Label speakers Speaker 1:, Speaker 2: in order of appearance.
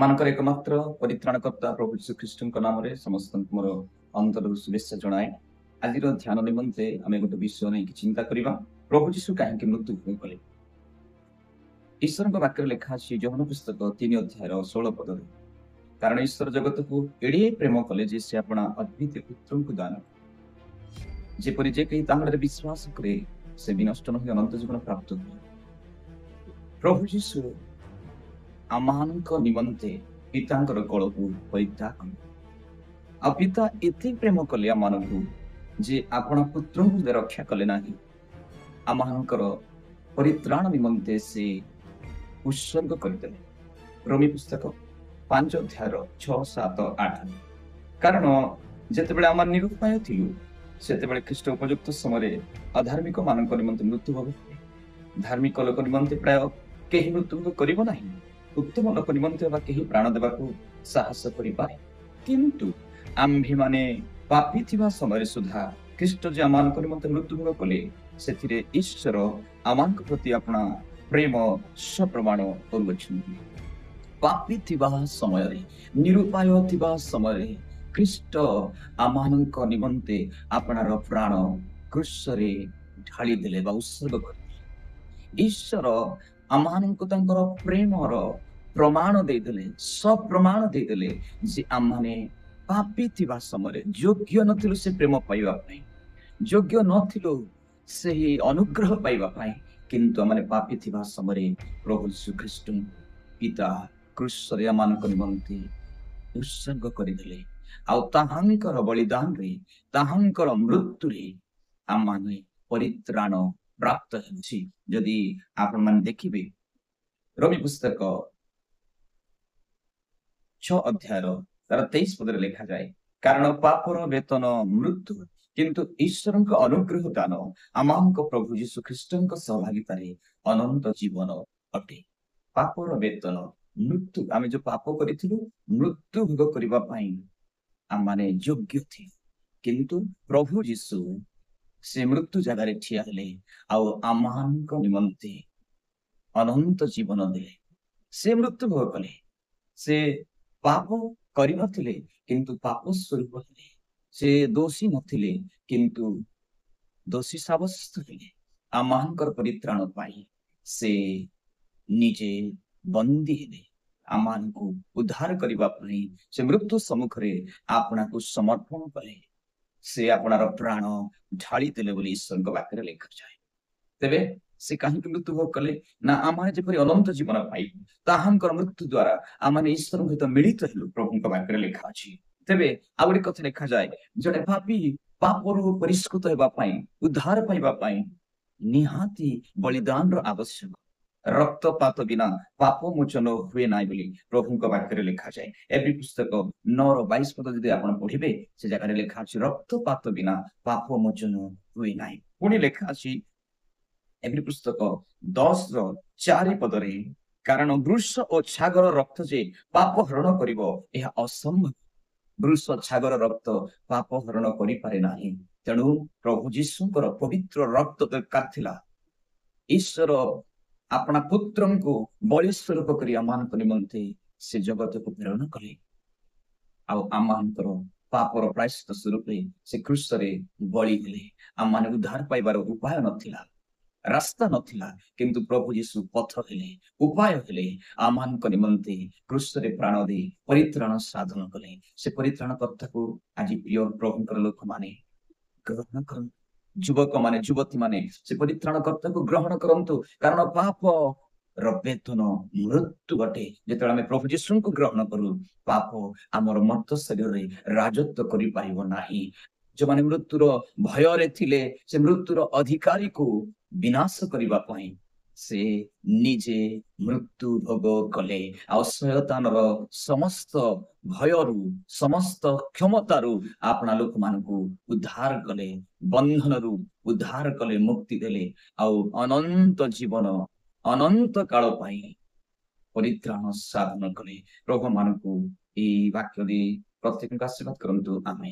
Speaker 1: ଆମମାନଙ୍କର ଏକମାତ୍ର ପରିତ୍ରାଣକର୍ତ୍ତା ପ୍ରଭୁ ଯୀଶୁ ଖ୍ରୀଷ୍ଟଙ୍କ ନାମରେ ସମସ୍ତଙ୍କୁ ମୋର ଅନ୍ତରରୁ ଶୁଭେଚ୍ଛା ଜଣାଏ। ଆଜିର ଧ୍ୟାନ ନିମନ୍ତେ ଆମେ ଗୋଟେ ବିଷୟ ନେଇକି ଚିନ୍ତା କରିବା, ପ୍ରଭୁ ଯୀଶୁ କାହିଁକି ମୃତ୍ୟୁ ଭୋଗ କଲେ। ଈଶ୍ୱରଙ୍କ ବାକ୍ୟରେ ଲେଖା ଅଛି ଯୋହନ ପୁସ୍ତକ 3 ଅଧ୍ୟାୟର 16 ପଦରେ, କାରଣ ଈଶ୍ୱର ଜଗତକୁ ଏଡ଼େ ପ୍ରେମ କଲେ ଯେ ସେ ଆପଣା ଅଦ୍ୱିତୀୟ ପୁତ୍ରଙ୍କୁ ଦାନ କଲେ, ଯେପରି ଯେ କେହି ତାହାଠାରେ ବିଶ୍ୱାସ କରେ ସେ ବିନଷ୍ଟ ନ ହୋଇ ଅନନ୍ତ ଜୀବନ ପ୍ରାପ୍ତ ହୁଏ। ପ୍ରଭୁ ଯୀଶୁ ଆମମାନଙ୍କ ନିମନ୍ତେ ପିତାଙ୍କର କୋଳକୁ ପରିତ୍ୟାଗ କଲେ। ଆଉ ପିତା ଏତେ ପ୍ରେମ କଲେ ଆମମାନଙ୍କୁ ଯେ ଆପଣା ପୁତ୍ରଙ୍କୁ ରକ୍ଷା କଲେ ନାହିଁ, ଆମମାନଙ୍କର ପରିତ୍ରାଣ ନିମନ୍ତେ ସେ ଉତ୍ସର୍ଗ କରିଦେଲେ। ରୋମୀ ପୁସ୍ତକ 5 ଅଧ୍ୟାୟର 6, 7, 8। କାରଣ ଯେତେବେଳେ ଆମେ ନିରୁପାୟ ଥିଲୁ, ସେତେବେଳେ ଖ୍ରୀଷ୍ଟ ଉପଯୁକ୍ତ ସମୟରେ ଅଧାର୍ମିକ ମାନଙ୍କ ନିମନ୍ତେ ମୃତ୍ୟୁଭୋଗ କଲେ। ଧାର୍ମିକ ଲୋକ ନିମନ୍ତେ ପ୍ରାୟ କେହି ମୃତ୍ୟୁଭୋଗ କରିବ ନାହିଁ, ଉତ୍ତମ ଲୋକ ନିମନ୍ତେ ବା କେହି ପ୍ରାଣ ଦେବାକୁ ସାହସ କରିପାରେ। କିନ୍ତୁ ଆମ୍ଭେମାନେ ପାପୀ ଥିବା ସମୟରେ ସୁଦ୍ଧା ଖ୍ରୀଷ୍ଟ ଯେ ଆମମାନଙ୍କ ନିମନ୍ତେ ମୃତ୍ୟୁଭୋଗ କଲେ, ସେଥିରେ ଈଶ୍ୱର ଆମମାନଙ୍କ ପ୍ରତି ଆପଣା ପ୍ରେମ ସପ୍ରମାଣ କରୁଅଛନ୍ତି। ପାପୀ ଥିବା ସମୟରେ, ନିରୁପାୟ ଥିବା ସମୟରେ ଖ୍ରୀଷ୍ଟ ଆମମାନଙ୍କ ନିମନ୍ତେ ଆପଣାର ପ୍ରାଣ କ୍ରୁଶରେ ଢାଳି ଦେଲେ ବା ଉତ୍ସର୍ଗ କରିଦେଲେ। ଈଶ୍ୱର ଆମମାନଙ୍କୁ ତାଙ୍କର ପ୍ରେମର ପ୍ରମାଣ ଦେଇଦେଲେ, ସପ୍ରମାଣ ଦେଇଦେଲେ ଯେ ଆମମାନେ ପାପୀ ଥିବା ସମୟରେ ଯୋଗ୍ୟ ନଥିଲୁ ସେ ପ୍ରେମ ପାଇବା ପାଇଁ, ଯୋଗ୍ୟ ନଥିଲୁ ସେହି ଅନୁଗ୍ରହ ପାଇବା ପାଇଁ, କିନ୍ତୁ ଆମମାନେ ପାପୀ ଥିବା ସମୟରେ ପ୍ରଭୁ ଯୀଶୁ ଖ୍ରୀଷ୍ଟଙ୍କୁ ପିତା କ୍ରୁଶରେ ଆମମାନଙ୍କ ନିମନ୍ତେ ଉତ୍ସର୍ଗ କରିଦେଲେ। ଆଉ ତାହାଙ୍କର ବଳିଦାନରେ, ତାହାଙ୍କର ମୃତ୍ୟୁରେ ଆମମାନେ ପରିତ୍ରାଣ ପ୍ରାପ୍ତ ହେଉଛି। ଯଦି ଆପଣମାନେ ଦେଖିବେ ରୋମୀ ପୁସ୍ତକ 6 ଅଧ୍ୟାୟର ତାର 23 ପଦରେ ଲେଖାଯାଏ, କାରଣ ପାପର ବେତନ ମୃତ୍ୟୁ, କିନ୍ତୁ ଈଶ୍ୱରଙ୍କ ଅନୁଗ୍ରହ ଦାନ ଆମଙ୍କ ପ୍ରଭୁ ଯୀଶୁ ଖ୍ରୀଷ୍ଟଙ୍କ ସହଭାଗିତାରେ ଅନନ୍ତ ଜୀବନ ଅଟେ। ପାପର ବେତନ ମୃତ୍ୟୁ। ଆମେ ଯୋଉ ପାପ କରିଥିଲୁ ମୃତ୍ୟୁ ଭୋଗ କରିବା ପାଇଁ ଆମମାନେ ଯୋଗ୍ୟ ଥିଲୁ, କିନ୍ତୁ ପ୍ରଭୁ ଯୀଶୁ ସେ ମୃତ୍ୟୁ ଜାଗାରେ ଠିଆ ହେଲେ ଆଉ ଆମମାନଙ୍କ ନିମନ୍ତେ ଅନନ୍ତ ଜୀବନ ଦେଲେ। ସେ ମୃତ୍ୟୁ ଭୋଗ କଲେ। ସେ ପାପ କରିନଥିଲେ, କିନ୍ତୁ ପାପ ସ୍ୱରୂପ ହେଲେ। ସେ ଦୋଷୀ ନଥିଲେ, କିନ୍ତୁ ଦୋଷୀ ସାବ୍ୟସ୍ତ ହେଲେ। ଆମମାନଙ୍କର ପରିତ୍ରାଣ ପାଇଁ ସେ ନିଜେ ବନ୍ଦୀ ହେଲେ। ଆମମାନଙ୍କୁ ଉଦ୍ଧାର କରିବା ପାଇଁ ସେ ମୃତ୍ୟୁ ସମ୍ମୁଖରେ ଆପଣାକୁ ସମର୍ପଣ କଲେ। ସେ ଆପଣାର ପ୍ରାଣ ଢାଳି ଦେଲେ ବୋଲି ଈଶ୍ୱରଙ୍କ ବାକ୍ୟରେ ଲେଖାଯାଏ। ତେବେ ସେ କାହିଁକି ମୃତ୍ୟୁ ଭୋଗ କଲେ ନା ଆମମାନେ ଯେପରି ଅନନ୍ତ ଜୀବନ ପାଇବୁ, ତାହାଙ୍କର ମୃତ୍ୟୁ ଦ୍ୱାରା ଆମମାନେ ଈଶ୍ୱରଙ୍କ ସହିତ ମିଳିତ ହେଲୁ, ପ୍ରଭୁଙ୍କ ବାକ୍ୟରେ ଲେଖା ଅଛି। ତେବେ ଆଉ ଗୋଟେ କଥା ଲେଖାଯାଏ, ଜଣେ ପାପୀ ପାପରୁ ପରିଷ୍କୃତ ହେବା ପାଇଁ, ଉଦ୍ଧାର ପାଇବା ପାଇଁ ନିହାତି ବଳିଦାନର ଆବଶ୍ୟକ। ରକ୍ତପାତ ବିନା ପାପ ମୋଚନ ହୁଏ ନାହିଁ ବୋଲି ପ୍ରଭୁଙ୍କ ବାକ୍ୟରେ ଲେଖାଯାଏ। ଏବ୍ରୀ ପୁସ୍ତକ 9:22 ପଦ ଯଦି ଆପଣ ପଢିବେ, ସେ ଜାଗାରେ ଲେଖା ଅଛି ରକ୍ତପାତ ବିନା ପାପ ମୋଚନ ହୁଏ ନାହିଁ। ପୁଣି ଲେଖା ଅଛି ଏବ୍ରୀ ପୁସ୍ତକ 10:4 ପଦରେ, କାରଣ ବୃଷ ଓ ଛାଗର ରକ୍ତ ଯେ ପାପ ହରଣ କରିବ ଏହା ଅସମ୍ଭବ। ବୃଷ ଛାଗର ରକ୍ତ ପାପ ହରଣ କରିପାରେ ନାହିଁ। ତେଣୁ ପ୍ରଭୁ ଯୀଶୁଙ୍କର ପବିତ୍ର ରକ୍ତ ଦରକାର ଥିଲା। ଈଶ୍ୱର ଆପଣା ପୁତ୍ରଙ୍କୁ ବଳି ସ୍ୱରୂପ କରି ଆମମାନଙ୍କ ନିମନ୍ତେ ସେ ଜଗତକୁ ପ୍ରେରଣ କଲେ। ଆଉ ଆମମାନଙ୍କର ପାପର ପ୍ରାୟଶ୍ଚିତ୍ତ ସ୍ୱରୂପେ ସେ କ୍ରୁଶରେ ବଳି ହେଲେ। ଆମମାନେ ଉଦ୍ଧାର ପାଇବାର ଉପାୟ ନଥିଲା, ରାସ୍ତା ନଥିଲା, କିନ୍ତୁ ପ୍ରଭୁ ଯୀଶୁ ପଥ ହେଲେ, ଉପାୟ ହେଲେ। ଆମମାନଙ୍କ ନିମନ୍ତେ କ୍ରୁଶରେ ପ୍ରାଣ ଦେଇ ପରିତ୍ରାଣ ସାଧନ କଲେ। ସେ ପରିତ୍ରାଣକର୍ତ୍ତାକୁ ଆଜି ପ୍ରିୟ ପ୍ରଭୁଙ୍କର ଲୋକମାନେ ଗ୍ରହଣ କରନ୍ତୁ। ଯୁବକମାନେ, ଯୁବତୀମାନେ ସେ ପରିତ୍ରାଣକର୍ତ୍ତାକୁ ଗ୍ରହଣ କରନ୍ତୁ, କାରଣ ପାପ ର ବେତନ ମୃତ୍ୟୁ ଅଟେ। ଯେତେବେଳେ ଆମେ ପ୍ରଭୁ ଯୀଶୁଙ୍କୁ ଗ୍ରହଣ କରୁ, ପାପ ଆମର ମର୍ତ୍ତ୍ୟ ଶରୀରରେ ରାଜତ୍ୱ କରିପାରିବ ନାହିଁ। ଯେଉଁମାନେ ମୃତ୍ୟୁର ଭୟରେ ଥିଲେ, ସେ ମୃତ୍ୟୁର ଅଧିକାରୀକୁ ବିନାଶ କରିବା ପାଇଁ ସେ ନିଜେ ମୃତ୍ୟୁ ଭୋଗ କଲେ। ଆଉ ଶୟତାନର ସମସ୍ତ ଭୟରୁ, ସମସ୍ତ କ୍ଷମତାରୁ ଆପଣା ଲୋକମାନଙ୍କୁ ଉଦ୍ଧାର କଲେ, ବନ୍ଧନରୁ ଉଦ୍ଧାର କଲେ, ମୁକ୍ତି ଦେଲେ। ଆଉ ଅନନ୍ତ ଜୀବନ, ଅନନ୍ତ କାଳ ପାଇଁ ପରିତ୍ରାଣ ସାଧନ କଲେ। ପ୍ରଭୁ ମାନଙ୍କୁ ଏଇ ବାକ୍ୟ ଦେଇ ପ୍ରତ୍ୟେକଙ୍କୁ ଆଶୀର୍ବାଦ କରନ୍ତୁ। ଆମେ